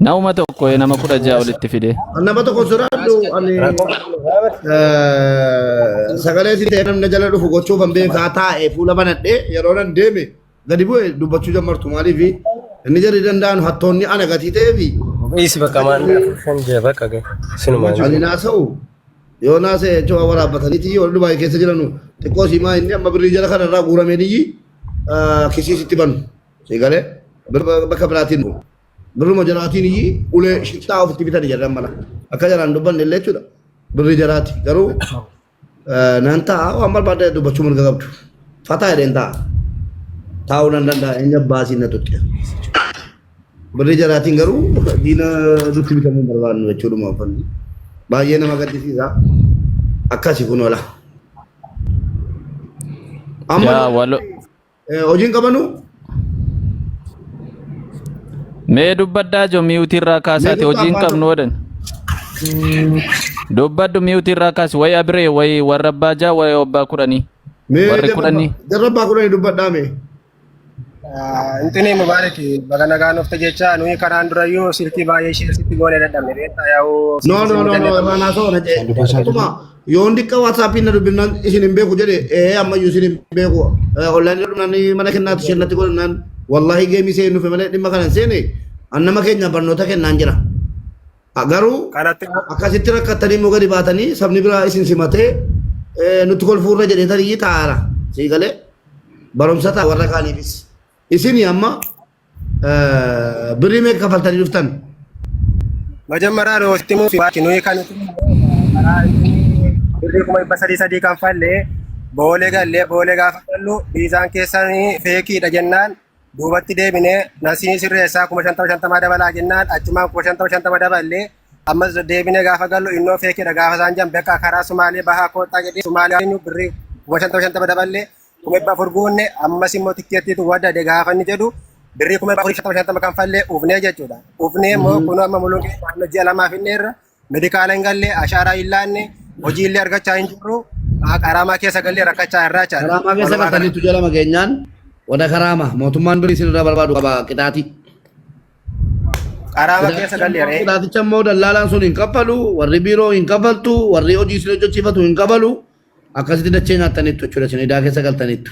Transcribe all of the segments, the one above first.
Nama tokko nama 16 olitti fide. Nama tokko sodaadhu ani sagalee si ta'e namni jala dhufu gochuuf an beekaa taa'e fuula banadhee yeroo nan deeme gadi bu'e dubbachuu jammartu maaliif inni jarri danda'an hattoonni ana gatii ta'eefi Isi bakka maan afur shan jaha bakka gahe. Sinuma. ani naasa'u yoo naasa'e jechuun waan waraabbataniiti warri Dubaay keessa jiranu xiqqoo siimaa inni amma birrii jala kanarraa guuramee niyyi kisiisitti banu si galee bakka biraatiin birruma jaraatiin iyyi ulee shittaa ofitti bitani jarran mana akka jaraan dubbanne illee jechuudha birrii jaraati garuu nan ta'a waan barbaadde dubbachuu mirga qabdu fataa jedheen ta'a taa'uu nan danda'a eenyu baasii na tuqqe birrii jaraatiin garuu diina nutti bitamuu hin barbaannu jechuudhuma uffanni baay'ee nama gaddisiisa akkasi kun ola amma Yaa walo. Hojiin qabanu Mee dubbaddaa jo miyuutii irraa mee kaasaati dubba hojii hin afaan qabnu tokko. odhan. Dubbadhu miyuutii irraa kaasi wayi abiree wayi warra abbaa jaa wayi abbaa kudhanii. Mee Warri kudhanii. jarra abbaa kudhanii dubbadhaa mee. Intini Mubarak baga nagaan dhufte jecha nuyi kanaan durayyuu silkii baay'ee ishee sitti goonee dadhabne beektaa yaa'u No silkii no sin no no bitannee irraa naasoo na jee. Akkuma yoon diqqa WhatsAppiin na dubbifnaan isin hin beeku jedhe ee ammayyuu isin hin beeku. Online dhufnaan mana kennaatti isheen natti godhannaan wallahi geemii seen dhufe malee dhimma kana hin seene an nama keenya barnoota kennaan jira. Garuu kanatti akkasitti rakkattanii immoo gadi baatanii sabni biraa isin simatee nutti kolfuurra jedhee tarii taa'aara. Sii galee barumsa ta'a warra kaaniifis. Isin amma birrii meeqa kafaltanii dhuftan? Majammaraa nu sitti himuuf baaki nuyi kan karaa birrii 300,000 sadii kan fallee boolee gallee boolee gaafa gallu viizaan keessan feekiidha jennaan duubatti deebinee nasiin sirreessaa 50,000 50,000 dabalaa jennaan achumaan 50,000 50,000 daballee ammas deebinee gaafa gallu innoo feekiidha gaafa isaan jedhan bakka karaa Sumaalee bahaa koottaa jedhee Sumaalee birrii 50,000 50,000 daballee 400,000 guunne ammas immoo tikkeettiitu waddade gaafa inni jedhu birrii 450,000 kan fallee ufnee jechuudha. Ufnee immoo kun amma muluun naannoo ji'a lamaaf inni irra medikaala hin galle ashaaraa hin laanne hojii illee argachaa hin jirru qaraamaa keessa gallee rakkachaa irraa jechaadha. Karaamaa keessa Walumaa galatti. galtaniitu jala mageenyaan wada karaama mootummaan birrii isin irraa barbaadu qaba qixaatii. Qaraamaa keessa gallee ree. Qixaaticha immoo dallaalaan sun hin kaffalu warri biiroo hin kaffaltu warri hojii isin hojjechiifatu hin kafalu. Akkasitti dachee nyaattaniittu jechuudha isin idaa keessa galtaniittu.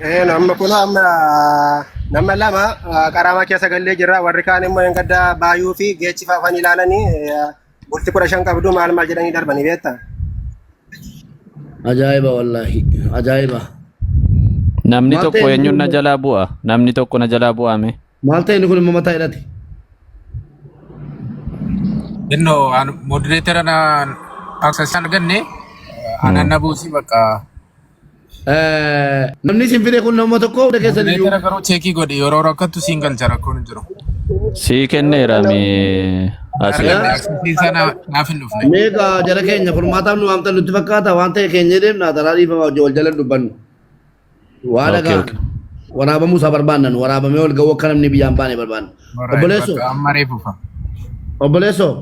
Ee amma kun amma nama lama qaraamaa keessa gallee jirra warri kaan immoo hin gadda baayuu fi geechifa afaan ilaalanii bulti 15 qabdu maal maal jedhanii darbanii beektaa. Ajaa'iba wallaahi ajaa'iba. Namni Maal tokko ta'e inni eenyuun kun na immoo jalaa bu'a? Namni tokko na jalaa bu'aa mee? Maal ta'e inni kun immoo mataa hidhate. Inno an moderator na access arganne anan na buusi bakka Namni isin fide kun nama tokko hunda keessan iyyuu. moderator garuu cheekii godhi yeroo rakkattu siin galcha rakkoon hin jiru. Sii kenneera mee asii. Arganne access sana naaf hin dhufne. Meeqa jara keenya furmaataaf nu waamtan nutti fakkaata waan ta'e keenya deemna taraa dhiifama wal jala dubbannu. Waa Okay, dhagaa okay. waraabamuu isaa barbaannan waraabamee ol ga'uu akka namni biyyaan baane barbaanna. Alright, Obboleessoo bakka amma reefufa. obboleessoo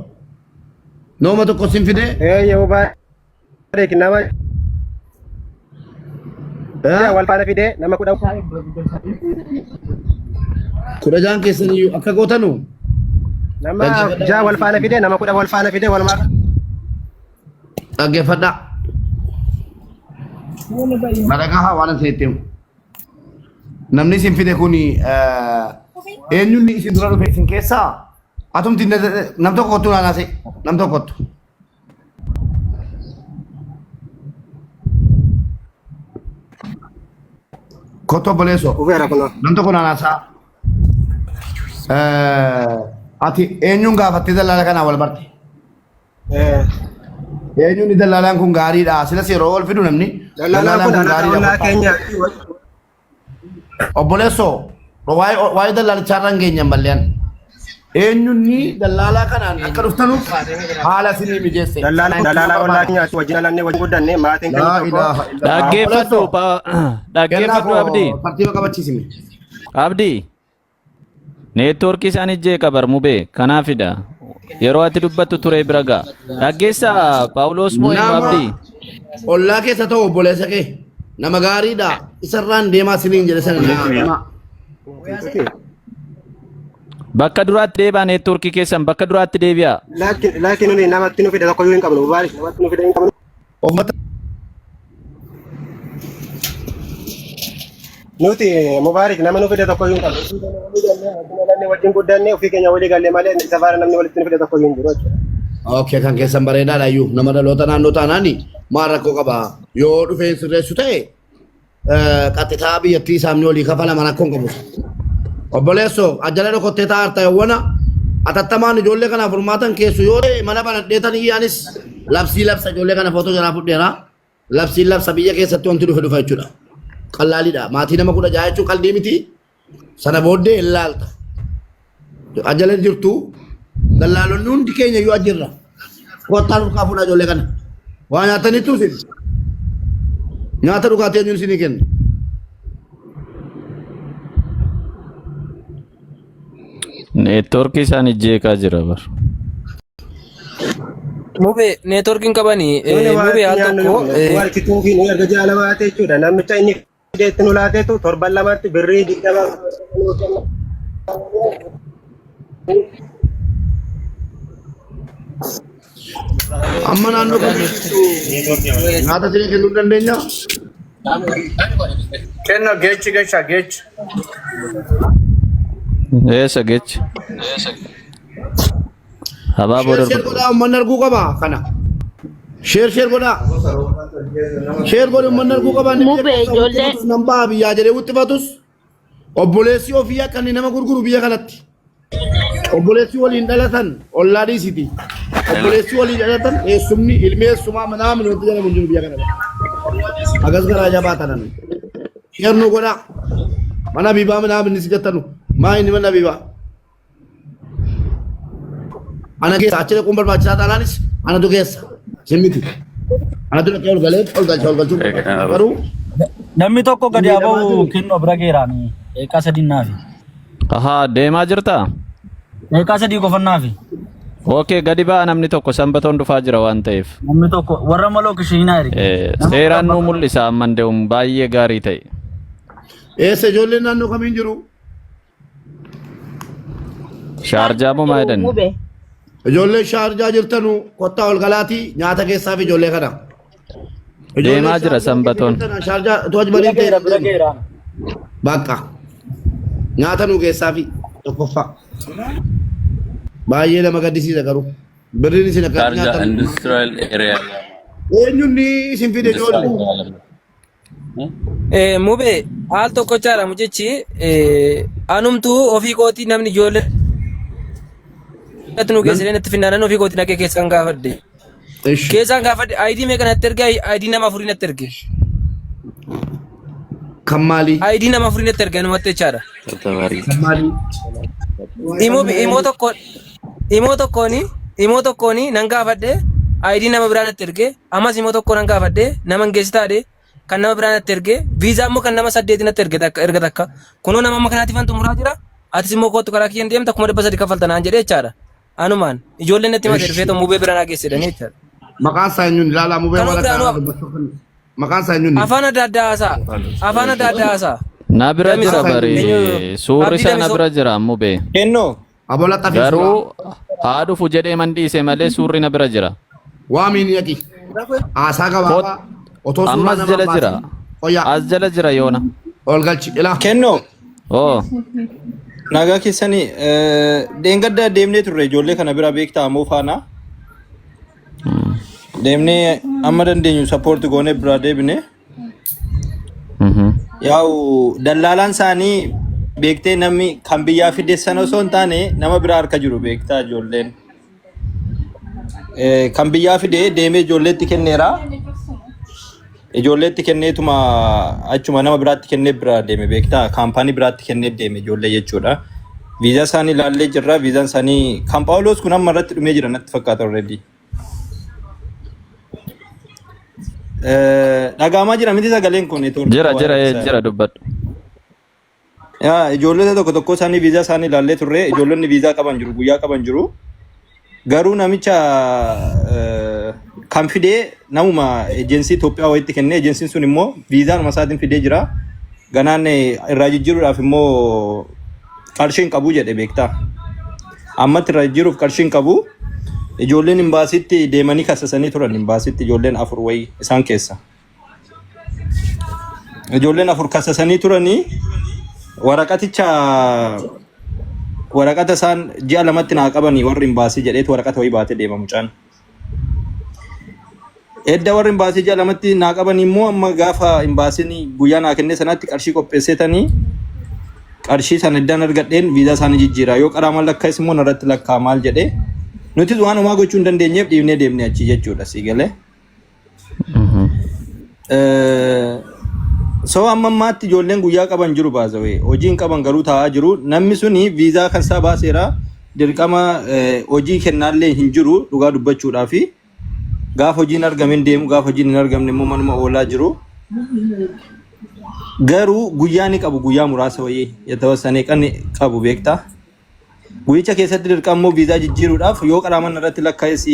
nooma tokko sin fidee Ee yoo baay'ee nama eh, wal faana fidee nama 10 16 keessan iyyuu akka gootanu nama dhaggeeffadhaa. 6 wal faana fidee nama 10 wal faana fidee walumaa Dhaggeeffadhaa. Na dhagahaa waan isin itti himu. Namni isin fide kun eenyuun isin dura dhufe isin keessaa atumti nam tokko kottu naanaase nam tokko kottu. Kottu obboleessoo dhufeera kunoo. nam tokko naanaasaa. Ati eenyuun gaafattee dallaala kanaa wal barte? Eenyuun dallaalaan kun gaariidha. Silas yeroo ol fidu namni Dallaalaan dallaalaan kun kun dhalataa gaariidha ollaa kottaa. keenya. Obboleessoo waa'ee dallaalichaa irra hin geenye malleen. Eenyuun dallaalaa kanaan akka dhuftanuuf haala isinii mijeesse. Dallaalaa ollaa keenya wajjin dhalannee wajjin guddanne maatiin keenya Laa tokko. ilaaha illallah. Dhaggeeffadhu Obboleessoo kennaa dhaggeeffadhu koo Abdii. tartiiba qabachiisime. Abdii. Neetwoorkii isaan ijjee qabar mubee kanaafidha. Yeroo ati dubbattu turee bira ga'a. Dhaggeessaa Phaawulos moo eenyu Nama Abdii? ollaa keessa ta'u obboleessa kee nama gaariidha. Isarraan deemaa siniin jedhe sana nama. Bakka duraatti deebi'aa neetwoorkii keessan bakka duraatti deebi'aa. Lakki lakki nuni namatti nu fide tokkoyyuu hin qabnu. Mubaarik namatti nu fide hin qabnu. Uummata Nuti Mubaarik nama nu fide tokkoyyuu hin qabnu. Ofii keenya walii gallee wajjin dhalanne wajjin guddanne ofii keenya walii gallee malee isa faana namni walitti nu fide tokkoyyuu hin jiru jechuudha. Okay, kan keessan bareedaadha iyyuu nama dhaloota naannoo taanaani maal rakkoo qaba yoo dhufee sirreessu ta'e qaxxitaa biyyattii isaamni olii kafalama rakkoo hin qabu. Obboleessoo ajjala dhokottee taa'arta yawwana atattamaan ijoollee kanaaf furmaatan keessu yoo ta'e mana banadheetan iyyaanis labsii labsa ijoollee kana footoo jalaa fudheera labsiin labsa biyya keessatti wanti dhufe dhufa jechuudha. Qallaaliidha maatii nama 16 jechuun qaldii miti sana booddee hin laalta. Ajjala jirtu dallaalonni hundi keenya iyyuu ajjirra. Kottaa nurkaa fuudhaa ijoollee kana. Waa nyaataniitu isin. Nyaata dhugaatii eenyuun isinii kenna. Neetwoorkii isaanii jeeqaa jira bar. Mube neetworkiin qabanii Nuni waa mube itti al nyaannu tokko hin qabnu. Wal kituu fi nu erga ji'a lama haate jechuudha. Namicha inni fideetti nu laateetu torban lamatti birrii 20 nuu kenna. Amma naannoo kamitti nyaata isinii kennuu dandeenya? Kenno geechi gecha geechi. Eessa geechi? Habaaboo Sheer sheer darbu. godhaa uummanni arguu qaba kana. Sheer sheer godhaa. Sheer godhi uummanni arguu qaba. Inni biyya Mubee keessa ijoollee wuxxifatus nan ba'a biyyaa jedhee wuxxifatus obboleessi ofii akka inni nama gurguru biyya kanatti. Obboleessi waliin dhalatan ollaa dhiisiti. Obboleessi waliin dhalatan eessumni ilmi eessumaa manaa wanti jedhamu hin jiru biyya kana. Agas garaa jabaa tanan. Sheer nu godhaa. Mana bibaa manaa inni si jettanu. Maa inni mana bibaa? Ana keessa achi dhaquun barbaachisaa taanaanis anatu keessa. Isin miti. Anatu dhaqee ol galee ol galcha ol galchuu garuu Namni tokko gadi haa miidhamaa ba'u jiru. kennu bira geeraan daqiiqaa sadii naafi. Ahaa deemaa jirtaa? Daqiiqaa sadii qofa naafi. Okay gadi ba'a namni tokko sanbatoon dhufaa jira waan ta'eef. Namni tokko warra maloo kishiinaa erge. Nama Seeraan kudhan nuu mul'isa amman deemuun baay'ee gaarii ta'e. Eessa ijoolleen naannoo kamiin jiru? Shaarjaa moo maa jedhan? Mube. Ijoolleen shaarjaa jirtanu kottaa ol galaatii nyaata keessaaf ijoollee kana. Ijoolleen Deemaa jira shaarjaa keessa sanbatoon. jirtan shaarjaa utuu Bira ajbaniin ta'e geera bira geeraan. bakka nyaata nuu keessaafi tokkoffaa. Baay'ee nama gaddisiisa garuu. Birriin isin akka Sharjah nyaatan Industrial Area. eenyuun isin fide Industrial ijoollee? Area. Mube al tokkochaadha mucichi anumtuu ofii kootii namni ijoollee nu geesse natti finnaanan ofii kootii dhaqee keessaan gaafadhe. Ishi. Keessaan gaafadhe ID meeqa natti erge ID nama afurii natti erge. Kan maalii? ID nama afurii natti erge anumatti jechaadha. Kan maalii? Imoo imoo tokko imoo tokkooni imoo tokkooni nan gaafadhe ID nama biraa natti erge ammas imoo tokko nan gaafadhe nama hin geessitaadhe kan nama biraa natti erge viizaa immoo kan nama saddeeti natti erge takka erga takka kunoo nama amma kanaatiif an xumuraa jira atis immoo kootu karaa kiyyaan deemta 300,000 kaffalta naan jedhee jechaadha anumaan ijoolleen natti himate dhufee mubee bira naa geesse jedhanii jechaadha. Maqaan isaa eenyuun ilaalaa mubee Kanuma warra biraanuu kaanaa dubbachuu kan maqaan isaa eenyuun afaan adda addaa haasa'a afaan adda addaa haasa'a. Na bira jira Damisoo bari eenyu suurri Abdii isaa na Damisoo bira jira mubee. Kennoo. Abola xafii suuraa Garuu haa dhufu jedhee man dhiise malee suurri na bira jira. Waamiin yaqi haasaa Koot gabaabaa otoo suuraa amma as namaa jala jira. baasin qoyyaa As jala jira yoona. ol galchi ilaa Kennoo. Oo. Nagaa keessanii dheengadda deemnee turre ijoollee kana bira beektaa moo faana deemnee amma dandeenyu sappoorti goonee biraa deebine. Yaa'u dallaalaan isaanii beektee namni kan biyyaa fide sana osoo hin taane nama biraa harka jiru beektaa ijoolleen. Kan biyyaa fide deemee ijoolleetti kenneera. Ijoolleetti kenneetuma achuma nama biraatti kennee biraa deeme beektaa kaampaanii biraatti kennee deeme ijoollee jechuudha. Viizaa isaanii ilaallee jirra. Viizaan isaanii kan Phaawulos kun amma irratti dhumee jira natti fakkaata already. Dhagaamaa jira miti sagaleen kun network Jira waa jira rakkisaa. jira dubbadhu. Yaa ijoollota tokko tokko isaanii viizaa isaanii ilaallee turre ijoollonni viizaa qaban jiru guyyaa qaban jiru. Garuu namicha kan fidee namuma ejensii Itoophiyaa wayitti kennee ejensiin sun immoo viizaanuma isaatiin fidee jira. Ganaan irraa jijjiiruudhaaf immoo qarshii hin qabu jedhe beektaa. Ammatti irra jijjiiruuf qarshii hin qabu. Ijoolleen imbaasitti deemanii kassasanii turan imbaasitti ijoolleen afur wayii isaan keessa. Ijoolleen afur kassasanii turanii waraqaticha waraqata isaan ji'a lamatti naa qabanii warri imbaasii jedheetu waraqata wayii baatee deema mucaan. Edda warri imbaasii ji'a lamatti naa qabanii immoo amma gaafa imbaasiin guyyaa naa kennee sanatti qarshii qopheesseetanii qarshii sana iddaan argadheen viizaa isaanii jijjiira. Yoo qaraamaan lakkaa'es immoo narratti lakkaa maal jedhee nutis waan homaa gochuu hin dandeenyeef dhiibnee deemne achi jechuudha sii galee. So amma ammaatti ijoolleen guyyaa qaban jiru baasawee hojii hin qaban garuu taa'aa jiru. Namni suni viizaa kan isaa baaseera dirqama hojii kennaallee hin jiru dhugaa dubbachuudhaa fi gaafa hojiin argamin deemu gaafa hojiin hin argamne immoo manuma oolaa jiru. Garuu guyyaa ni qabu guyyaa muraasa wayii yatawassanee kan qabu beektaa. Guyyicha keessatti dirqama immoo viizaa jijjiiruudhaaf yoo qaraaman irratti lakkaa'es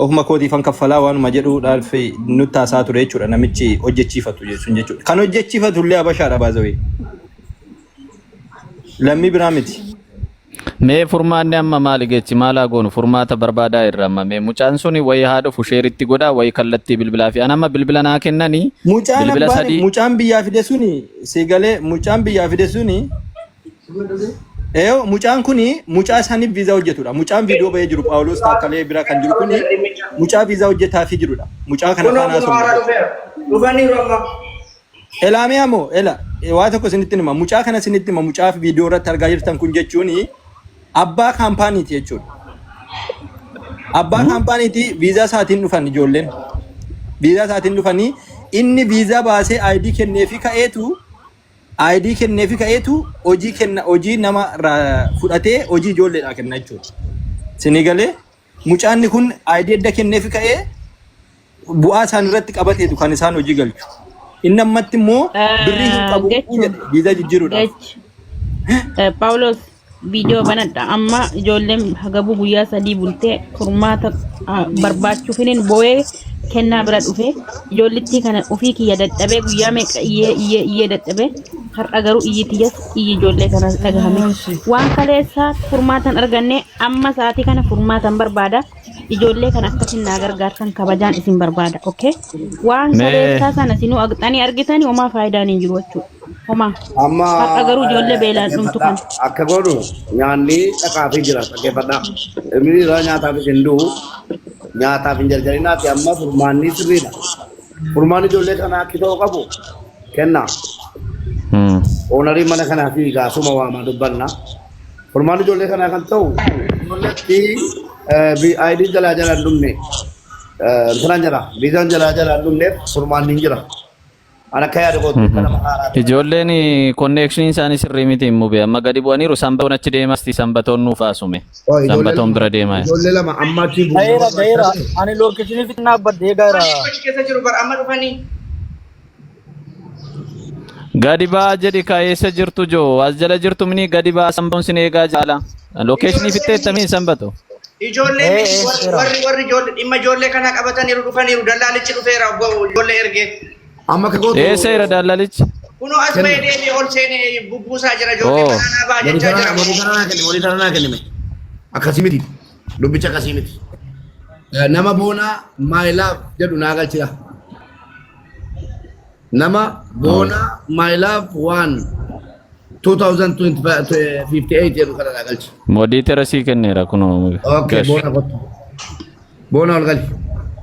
ofuma kootiifan kaffalaa waanuma jedhuudhaaf nutti haasaa ture jechuudha namichi hojjechiifatu jechuun jechuudha. Kan hojjechiifatu illee Habashaadha baazawee. Lammii biraa miti. Mee furmaanni amma maali geechi maal haa goonu furmaata barbaadaa irra amma mee mucaan suni wayii haa dhufu sheeritti godhaa wayii kallattii bilbilaa fi an amma bilbila naa kennanii Mucaan bilbila abbaan sadii mucaan biyyaa fide suni si galee mucaan biyyaa fide suni Eeyo mucaan kuni mucaa isaaniif viizaa hojjetudha. Mucaan viidiyoo bahee jiru Phaawulos Taakkalee bira kan jiru kuni mucaa viizaa hojjetaafii jirudha. Mucaa kana Kunoo faana kunoo haaraa haasofne. dhufeera. Dhufaniiru amma. Elaamee amoo ela waa tokko isinitti hima. Mucaa kana isinitti hima. Mucaa viidiyoo irratti argaa jirtan kun jechuun abbaa kaampaaniiti jechuudha. Abbaa kaampaaniiti viizaa isaatiin dhufan ijoolleen. Viizaa isaatiin dhufanii inni viizaa baasee ID kenneefi ka'eetu ID kenneefi ka'eetu hojii kenna hojii nama irraa fudhatee hojii ijoolleedhaa kenna jechuudha. Isinii galee mucaanni kun ID edda kenneefi ka'ee bu'aa isaan irratti qabateetu kan isaan hojii galchu. Inni ammatti immoo birrii hin qabu Jechuun jedhe viizaa jijjiiruudhaaf. jechi Paawulos viidiyoo banadha amma ijoolleen hagabuu guyyaa sadii bultee furmaata barbaachuufinin boo'ee kennaa bira dhufe ijoollittii kana ofii kiyya dadhabee guyyaa meeqa iyyee iyyee iyyee dadhabee har'a garuu iyyi tiyyas iyyi ijoollee kana dhagahame waan kaleessaa furmaatan arganne amma sa'aatii kana furmaatan barbaada ijoollee kana akkasin naa gargaartan kabajaan isin barbaada okay waan Mee kaleessaa sana sinuu aqxanii argitanii homaa faayidaan hin jiru jechuudha homaa Amma har'a garuu ijoollee beelaan dhumtu dhaggeeffadhaa. kana Akka godhu nyaanni dhaqaafii jira dhaggeeffadhaa. Inni irraa nyaataafis hin du'u. Nyaataaf hin jarjarinaati amma furmaanni sirriidha. Furmaanni ijoollee kanaa akki ta'uu qabu kenna. Oonarii mana kanaa fi gaasuma waamaa dubbanna. Furmaanni ijoollee kanaa kan ta'u ijoolleetti ID jalaa jalaa hin dhumne. Intinaan jala viizaan jalaa jalaa hin dhumneef furmaanni hin jira. An akka yaada kootti akka nama haaraatti. Ijoolleen konneekshiniin isaanii sirrii miti hin mube amma gadi bu'aniiru sanbatoon achi deemas sanbatoon nuuf haasume Oh, ijoollee sanbatoon lama bira deemaa. ijoollee lama amma achi bu'uu Gaheera gaheera barbaachisa. ani lookeshinii fixnaa dhaabbadhee gaheera. Dhufanii achi keessa jiru bar amma dhufanii. Gadi ba'aa jedhi ka eessa jirtu joo as jala jirtu mini gadi ba'aa sanbatoon sin eegaa jaala. Lokeeshinii fixxeettamii sanbato. Ijoollee Ee miti ee warri fixeera. warri warri ijoollee dhimma ijoollee kanaa qabataniiru dhufaniiru dallaalichi dhufeera obbo ijoollee ergee. Amma akka gootu Eessa jira dallalichi? Kunoo as kenna. bahee deebi'ee ol seenee bubbuusaa jira ijoollee Oo. kanaa naa ba'a jechaa jira. Walii taranaa kenni walii taranaa kenni mee. Akkasii miti. Dubbicha akkasii miti. Nama boonaa my love jedhu naa galchira. Nama boonaa my love one 2058 jedhu kana naa galchi. Modii terasii kenneera kunoo Okay, gash. boona kottu. Boona ol gali.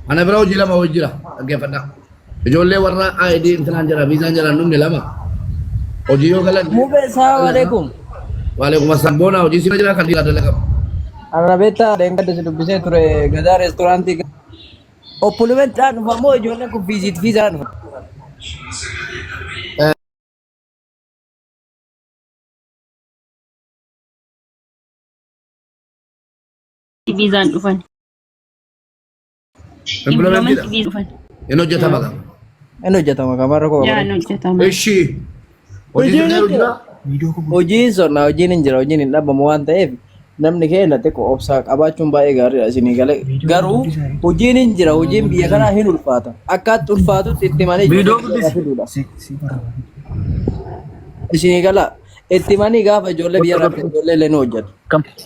Ana bira hojii lama hojii jira. Dhaggeeffadhaa. Ijoollee warra ID intinaan jira viizaan jira hin dhumne lama. Hojii yoo galan. Mube salaam alaikum. Waalaikum assalam. Boona hojii sirra jira kan dhiiraa dalagamu. Arrabeetta dheengadda si dubbisee ture gadaa reestooraantii. Oppulumentidhaan dhufa moo ijoolleen kun viiziit viizaan dhufa? Viizaan dhufan. Employment Employment visa dhufan. Hin hojjetama qaba. Inni hojjetama kamarra koo Yaa qabare. ni hojjetama. Ishi. Hojii Hojiin sirra hin jira. jira. Hojiin sonnaa hojiin hin jira hojiin hin dhabamu waan ta'eef namni keenya xiqqoo obsaa qabaachuun baay'ee gaariidha isinii galee garuu hojiin hin jira hojiin biyya kanaa hin ulfaata akkaatti ulfaatutti itti malee ijoollee Viidiyoo biyya guddisi. fiduudha. Isinii gala. Itti himanii gaafa ijoollee biyya irraa fidan ijoollee illee ni hojjetu.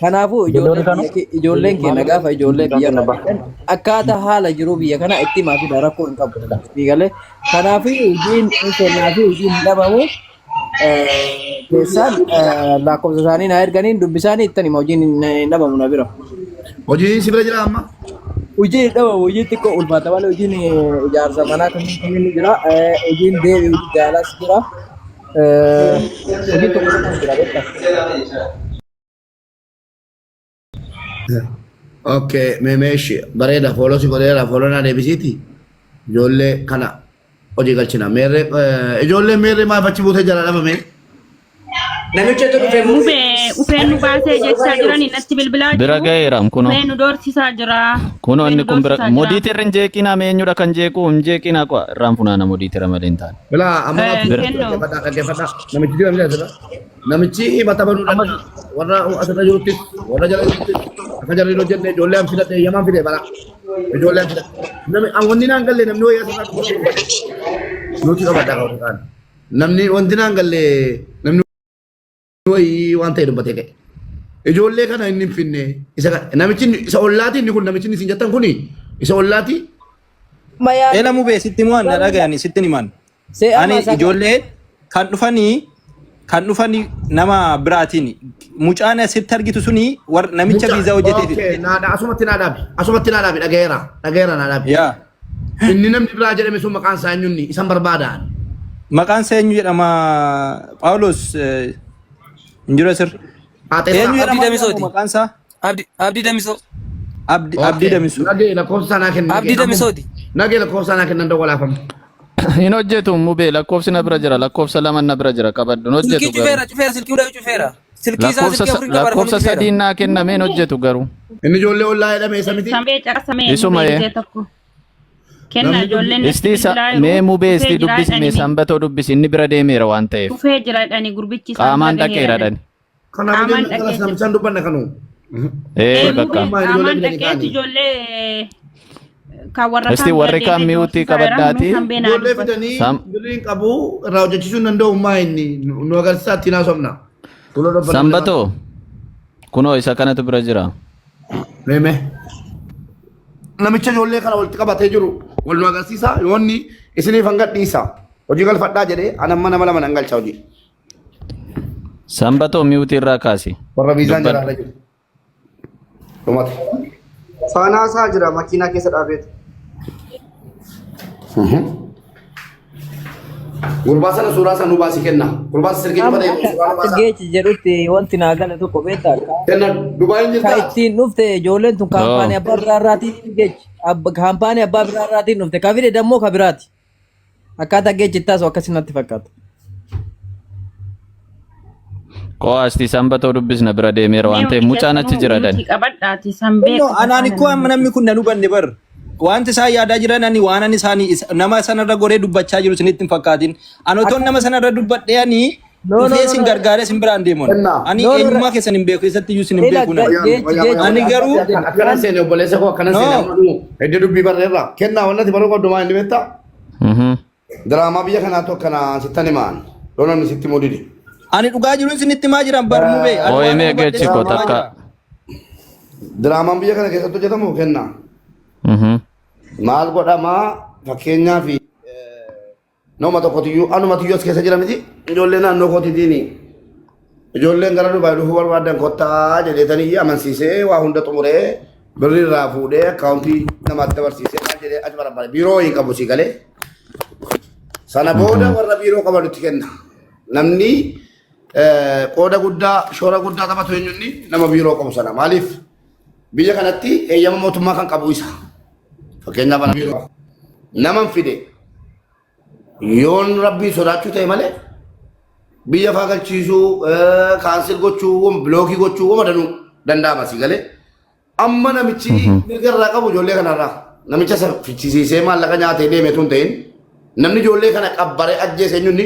Kanaafuu ijoolleen biyya ijoolleen keenya gaafa ijoollee biyya irraa fidan akkaataa haala jiruu biyya kanaa itti himaa fida rakkoo hin qabu. Galee kanaafuu hojiin hin kennaa fi hojiin hin dhabamu. Keessaan lakkoofsa isaanii naa erganiin dubbisaanii ittan hima hojiin hin dhabamu na bira. Hojii si bira jira amma? Hojiin hin dhabamu hojiin xiqqoo ulfaata malee hojiin ijaarsa manaa kanneen kanneen ni jira. Hojiin deebi hojii jaalaas jira. Hojiin tokko tokko jira beektaa. Okay, meemeeshi bareeda follow si godheera follow naa deebisiiti. Ijoollee kana hojii galchina. Meerree ijoollee meerree maaf achi buutee jala dhabame? Namichatu dhufe mubee. Mubee ufeen nu baasee jechaa jiranii natti bilbilaa Bira jiru. ga'eera kunoo. Ufeen nu doorsisaa jira. Kunoo Ufeen inni nu kun bira doorsisaa jira. modiitirri hin jeeqinaa mee eenyudha kan jeequ hin jeeqinaa qo'a irraan funaana modiitira malee hin taane. Bilaa amma Bira. Kennu. dhaggeeffadhaa dhaggeeffadhaa. Namichi jira miti asirra. Namichi himata banuu danda'a. Warra asirra jiruttis warra jala jiruttis akka jarri hin hojjenne ijoollee an filadhe eeyyamaan fide bara. Ijoollee an filadhe. Nami an wanni naan galle namni wayii asirraa dhufu. Nuti qabadhaa qabu kaan. Namni wanti naan galle namni wayii waan ta'e dubbatee ka'e. Ijoollee kana inni hin finne isa namichi isa ollaati inni kun namichi inni isin jettan kuni isa ollaati. Ela mubee sitti himuan na dhagayani sitti himan. See Ani amma isa ijoolleen kan dhufanii kan dhufanii nama biraatiin mucaan asitti argitu suni war namicha Mucaa viizaa hojjetee okay fide. naadha asumatti naa dhaabi asumatti naa dhaabi dhagayeera dhagayeera naa dhaabi. Yaa Inni namni biraa jedhame sun maqaan isaa eenyunni isan barbaadaan. maqaan isaa eenyu jedhama Phaawulos hin jiru asirra. Haaxessaa. Eenyu Abdii jedhama Damisooti. maqaan isaa? Abdi Abdii Damisoo. Abdi Abdii Okay. Damisoo. Nagee lakkoofsa naa kenni. Abdii Damisooti. Nagee lakkoofsa naa kennan dawwalaafama. Hin hojjetu mubee lakkoofsi na bira jira lakkoofsa lama na bira jira qabadhu hin hojjetu Silkii garuu. cufeera cufeera silkii hunda cufeera. Silkii isaa Lakkoofsa silkii afurin qaba lakkoofsa arfan cufeera. sadiin naa kenname hin hojjetu garuu. Inni ijoollee ollaa jedhame isa miti. Samee caqasamee Isuma mubee ee. gisee tokko. Kenna Namni ijoolleen natti Istii sa bilbilaa mee jiru. mubee Dhufee istii jira dubbisi mee jedhani. sanbatoo dubbisi inni bira deemeera waan ta'eef. Dhufee jira jedhani gurbichi isaan bira Qaamaan gaheera dhaqeera jedhani. dhani. Kanaaf Qaamaan ijoollee kanas dhaqee jira. namichaan dubbanne kanu. Ee Ee bakka. mubee Ammaa ijoollee qaamaan fidanii dhaqeetu kaanii. ijoollee kan warra Isti kaan bira warri kaan deemee mi'uutti doorsisaa jira. Mee qabaddaati. sambee naa Ijoollee dubbatu. fidanii Sam birriin qabu irraa hojjechiisuu hin danda'u maa inni nu agarsiisaa ittiin haasofna. Fuula dubbanne malee. Sanbatoo kunoo isa kanatu bira jira. Mee mee. Namicha ijoollee kana walitti qabatee jiru wal nu agarsiisa yoo inni isiniif hanga dhiisa. Hojii galfadhaa jedhee an amma nama lama nan galcha hojii. Sanbatoo mi'uutii irraa kaasi. Warra viizaan Dubbadhu. jala jiru. Dhumate. Faanaa isaa jira makiinaa keessa dhaabeetu. Gurbaa sana suuraa sana nu baasii kenna. Gurbaa sana sirkii Amma cufatee akka suuraa nu akka baasaa. geechi jedhutti wanti naa gale tokko beektaa Kenna Dubaayin ka jirtaa? ittiin dhufte ijoolleen tun kaampaanii Oo. abbaa biraa irraatiin geechi kaampaanii abbaa biraa irraatiin dhufte ka fide dammoo ka biraati akkaataa geechi itti taasisu akkasii natti fakkaata. Qo'aa istii sanbatoo dubbisna bira deemeera Mee waan ta'eef hundi mucaan achi keessanuu jira miyuutii dhani. qabadhaati sambee No, qofa anaan faana ikkoo amma nama namni kun nan hubanne bar. Wanti isaan yaadaa jiran ani waan ani isaanii nama sanarra goree dubbachaa jiru isinitti hin fakkaatin. Ani otoon Akka nama sanarra dubbadhee ani no no dhufee no isin no gargaaree isin biraan deemuun. Kenna. Ani no no eenyummaa keessan hin beeku eessatti iyyuu isin hin ila beeku nani. Wayyaa geechi wayyaa geechi wayyaa Ani wayyaa. garuu Akkana seene obboleessa koo akkana seene no amma dhumu. Hiddi dubbii barreerra. Kennaa wannati baruu qabdu maa inni beektaa? Diraamaa biyya kanaatu akkana sittan himaan. Yoo namni sitti himuu dide. Ani dhugaa jiruun isinitti himaa jiran bar mubee. Ani Ooyee waan mee hubadhe geechi koo isinitti himaa takka. jira. Diraamaan biyya kana keessatti hojjetamu kennaa. Maal godhamaa fakkeenyaaf nama tokkotiyyuu anumatiyyuu as keessa jira miti ijoollee naannoo kootiitiin ijoolleen gara Dubaay dhufuu barbaadan kottaa jedheetanii amansiisee waa hunda xumuree birrii irraa fuudhee akkaawuntii namaatti dabarsiisee maal jedhee achi barbaade biiroo hin qabu sii galee sana booda warra biiroo qabanutti kenna namni qooda guddaa shoora guddaa taphatu eenyunni nama biiroo qabu sana maaliif biyya kanatti eeyyama mootummaa kan qabu isa fakkeenyaaf ana biiroo naman fide yoon rabbii sodaachuu ta'e malee biyya faa galchiisuu cancel gochuu block gochuu wama danuu danda'ama si galee amma namichi mirga irraa qabu ijoollee kanarraa namicha isa fichisiisee maallaqa nyaatee deeme tun ta'in namni ijoollee kana qabbaree ajjeese eenyunni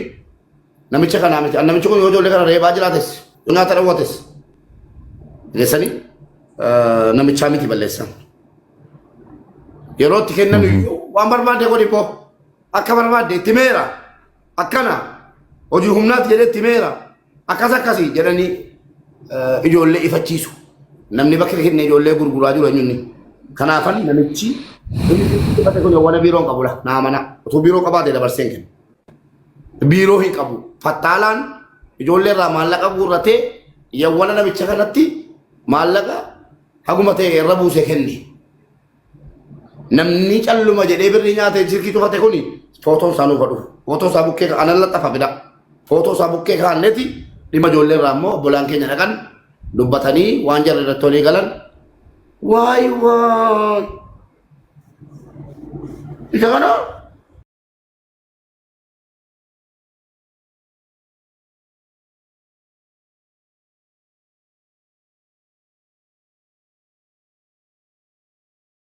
namicha kanaa miti namichi kun yoo ijoollee kana reebaa jiraates yoo nyaata dhawwates geessanii namichaa miti balleessan. Yeroo itti kennan iyyuu waan barbaadde godhi boo akka barbaadde itti meera akkana hojii humnaati jedhee itti meera Akkas akkasii jedhanii ijoollee ifachiisu. Namni bakka kenne ijoollee gurguraa jiru eenyunni. Kanaafan namichi inni ifate kun yawwana biiroo hin qabudha. Naa mana. Utuu biiroo qabaate dabarsee hin kennu. Biiroo hin qabu. Fattaalaan ijoollee irraa maallaqa guurratee yawwana namicha kanatti maallaqa haguma ta'e irra buuse kenne. Namni calluma jedhee birrii nyaatee silkii cufate kuni footoon isaa nuuf haa dhufu. Footoo isaa bukkee anan laxafa fida. Footoo isaa bukkee kaa'anneeti dhimma ijoollee irraa immoo obbolaan keenya dhaqan dubbatanii waan jarri irratti walii galan. Waay waay. Isa kana